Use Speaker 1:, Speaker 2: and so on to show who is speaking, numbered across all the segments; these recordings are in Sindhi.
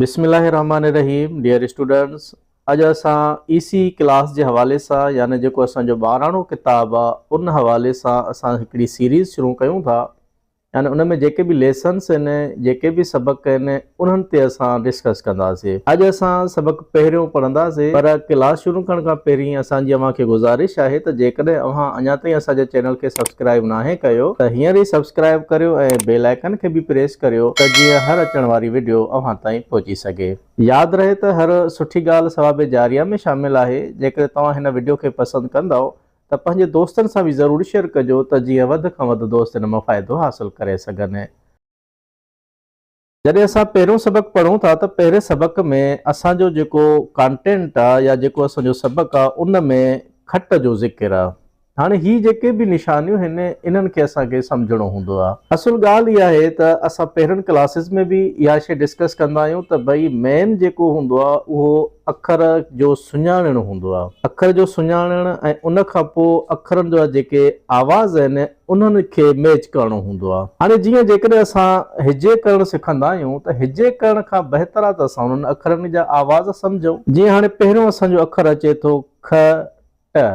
Speaker 1: بسم الله الرحمٰن الرحيم ڊيئر اسٽوڊنٽس اڄ اسان اي سي ڪلاس جي حوالي سان يعني جيڪو اسان جو ٻاراڻو ڪتاب آ ان حوالي سان اسان هڪڙي سيريز شروع ڪيون ٿا يعني ان ۾ جيڪي به ليسنس آهن جيڪي به سبق آهن انهن تي اسان ڊسڪس ڪنداسي. اڄ اسان سبق پهريون پڙهنداسي پر ڪلاس شروع ڪرڻ کان پهرين اسان جي اوهان کي گذارش آهي ته جيڪڏهن اوهان اڃا تائين اسان جي چينل کي سبسڪرائيب ناهي ڪيو ته هينئر ئي سبسڪرائيب ڪريو ۽ بيل آئيڪن کي به پريس ڪريو ته جيئن هر اچڻ واري وڊيو اوهان تائين پهچي سگهي. ياد رهي ته هر سٺي ڳالهه ثواب جاريه ۾ شامل آهي جيڪڏهن توهان هن وڊيو کي پسند ڪندؤ ته پنهنجي دوستن سان به ضرور شيئر ڪجو ته جيئن وڌ کان وڌ دوست ان مان فائدو حاصل ڪري سگهن. جڏهن اسان پهريون سبق پڙهون ٿا ته پهرين سبق ۾ اسان جو جيڪو ڪانٽينٽ آ يا جيڪو اسان جو سبق آ ان ۾ کٽ جو ذڪر آ. هاڻي هي جيڪي به نشانيون هن انهن کي اسان کي سمجهڻو هوندو آ. اصل ڳالهه اها آهي ته اسان پهرين ڪلاسز ۾ به اها شيء ڊسڪس ڪندا آهيون ته ڀئي مين جيڪو هوندو آ اهو اکر جو سڃاڻڻ هوندو آهي. اکر جو سڃاڻڻ ۽ ان کان پوء اکرن جا جيڪي آواز آهن انهن کي ميچ ڪرڻو هوندو آهي. هاڻي جيئن جيڪڏهن اسان هجي ڪرڻ سکندا آهيون ته هجي ڪرڻ کان بهتر آهي ته اسان انهن اکرن جا آواز سمجهون. جيئن هاڻي پهريون اسان جو اکر اچي ٿوک، ٽ.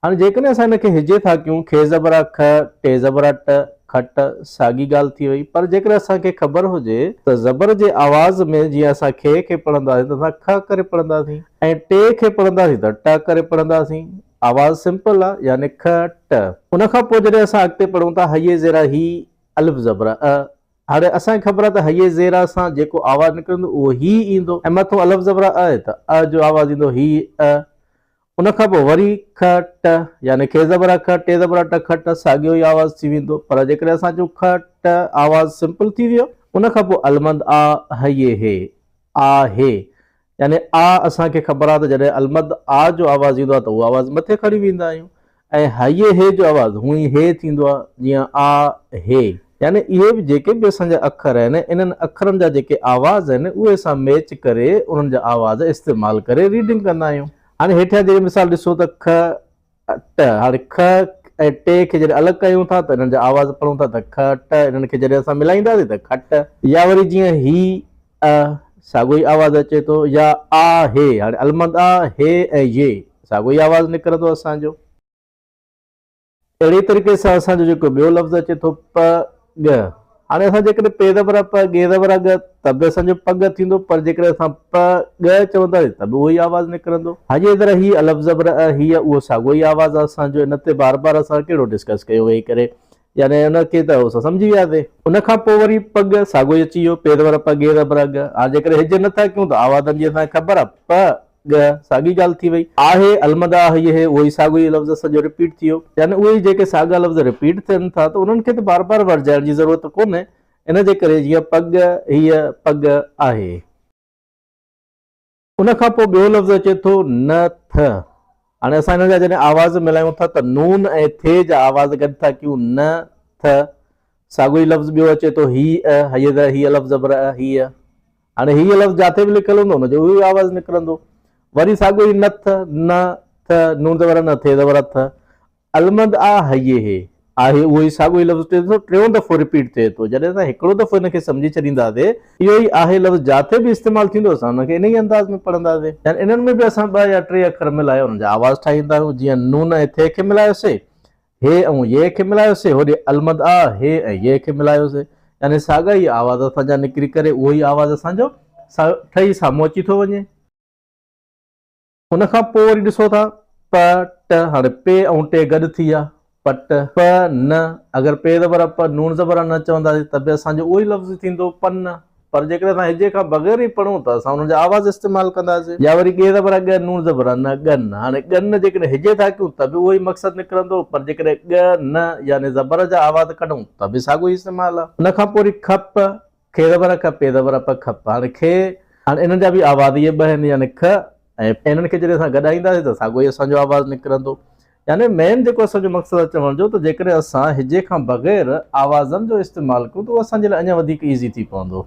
Speaker 1: هاڻي جيڪڏهن اسان هن کي هجي ٿا ڪيون، کي زبر آ که، ٽي زبر آ ٽ، کٽ، ساڳي ڳالهه ٿي وئي، پر جيڪڏهن اسان کي خبر هجي ته زبر جي آواز ۾ جيئن اسان کي کي پڙهنداسين ته اسان که ڪري پڙهنداسين ۽ ٽي کي پڙهنداسين ته ٽ ڪري پڙهنداسين، آواز سمپل آ يعني که، ٽ. ان کان پوء جڏهن اسان اڳتي پڙهون ٿا هيء زير آ هي، الف زبر آ ا، هاڻي اسان کي خبر آ ته هيء زير آ سان جيڪو آواز نڪرندو اهو هي ايندو ۽ مٿو الف زبر آ ا ته ا جو آواز ايندو هي، ا. ان کان پوء وريک، ٽ، يعني کي زبر آ که، ٽي زبر آ ٽ، کٽ، ساڳيو ئي آواز ٿي ويندو، پر جيڪڏهن اسان چئونک، ٽ، آواز سمپل ٿي ويو. ان کان پوء المد آ، ه ي هي، آ هي، يعني آ اسان کي خبر آ ته جڏهن المد آ جو آواز ايندو آ ته اهو آواز مٿي کڻي ويندا آهيون ۽ ه ي هي جو آواز هونئن ئي هي ٿيندو آ جيئن آ هي. يعني اهي به جيڪي به اسان جا اکر آهن انهن اکرن جا جيڪي آواز آهن اهي اسان ميچ ڪري انهن جا آواز استعمال ڪري ريڊنگ ڪندا آهيون. هاڻي هيٺيان جهڙي مثال ڏسو تهک، ٽ، هاڻيک ۽ ٽي کي جڏهن الڳ ڪيون ٿا ته انهن جا آواز پڙهون ٿا تهک، ٽ، انهن کي جڏهن اسان ملائينداسين ته کٽ. يا وري جيئن هي، ا، ساڳيو ئي آواز اچي ٿو يا آ، هي، هاڻي المد آ، هي ۽ يي ساڳيو ئي آواز نڪرندو اسان جو. اهڙي طريقي سان اسان جو جيڪو ٻيو لفظ اچي ٿو پ، ڳ. هاڻي اسان جيڪڏهن پي زبر پ، ڳي زبر ڳ ته به اسان جو پڳ ٿيندو پر جيڪڏهن اسان پ، ڳ چونداسين ته به اهو ئي آواز نڪرندو. هجي ذرا هي الف زبر ا، هيء اهو ساڳيو ئي آواز آهي اسان جو ان تي بار بار اسان ڪهڙو ڊسڪس ڪيو ويهي ڪري يعني ان کي ته اسان سمجهي وياسين. ان کان پوء وري پڳ ساڳيو ئي اچي ويو پي زبر پ، ڳي زبر ڳ. هاڻي جيڪڏهن هجي نه ٿا ڪيون ته آوازن جي اسان کي خبر آهي پ، ڳ، ساڳي ڳالهه ٿي وئي. آهي، المدا هيء هي، اهو ئي ساڳيو ئي لفظ سڄو رپيٽ ٿي ويو. يعني اهي ئي جيڪي ساڳا لفظ رپيٽ ٿين ٿا ته انهن کي ته بار بار ورجائڻ جي ضرورت ڪونهي، ان جي ڪري جيئن پڳ، هيء، پڳ آهي. ان کان پوء ٻيو لفظ اچي ٿو نه، ٿ. هاڻي اسان انهن جا جڏهن آواز ملايون ٿا ته نون ۽ ٿي جا آواز گڏ ٿا ڪيون نه، ٿ. ساڳيو ئي لفظ ٻيو اچي ٿو هيء، هيء ذرا هيء لفظ زبر ا، هيء. هاڻي هيء لفظ جاٿي به لکيل هوندو ان جو اهو ئي آواز نڪرندو. وري ساڳيو ئي نٿ، نه، ٿ، نون زبر نه، ٿي زبر ٿ. المد آ هيء هي، آهي اهو ئي ساڳيو ئي لفظ ٽي ٽيون دفعو رپيٽ ٿئي ٿو. جڏهن اسان هڪڙو دفعو ان کي سمجهي ڇڏينداسي، اهو ئي آهي لفظ جاٿي به استعمال ٿيندو اسان ان کي انهيء انداز ۾ پڙهنداسي. يعني انهن ۾ به اسان ٻه يا ٽي اکر ملائي انهن جا آواز ٺاهيندا آهيون. جيئن نون ۽ ٿي کي ملايوسي، هي ۽ يي کي ملايوسي، هوڏي المد آ، هي ۽ يي کي ملايوسي. يعني ساڳا ئي آواز اسان جا نڪري ڪري اهو ئي آواز اسان جو ٺهي سامهون اچي ٿو وڃي. ان کان پوء وري ڏسو ٿا پ، ٽ، هاڻي پ ۽ ٽ گڏ ٿي ويا، پٽ، پ، ن، اگر پ زبر پ، نون زبر ن چونداسين ته به اسان جو اهو ئي لفظ ٿيندو پن. پر جيڪڏهن اسان هجي کان بغير ئي پڙهون ته اسان انهن جا آواز استعمال ڪنداسين. يا وري ڳي زبر ڳ، نون زبر ن، ڳن. هاڻي ڳن جيڪڏهن هجي ٿا ڪيون ته به اهو ئي مقصد نڪرندو پر جيڪڏهن ڳ، ن يعني زبر جا آواز ڪڍون ته به ساڳيو ئي استعمال آهي. ان کان پوء وري کپ، کي زبر ک، پي زبر پ، کپ. هاڻي کي، هاڻي انهن جا به آواز اهي ٻه آهن يعنيک ۽ پ. انهن کي جڏهن اسان گڏائينداسين ته ساڳيو ئي اسان جو آواز نڪرندو. يعني مين جيڪو اسان جو مقصد آهي چوڻ جو ته جيڪڏهن اسان هجي کان بغير آوازن جو استعمال ڪيون ته اهو اسان جي لاء اڃا وڌيڪ ايزي ٿي پوندو.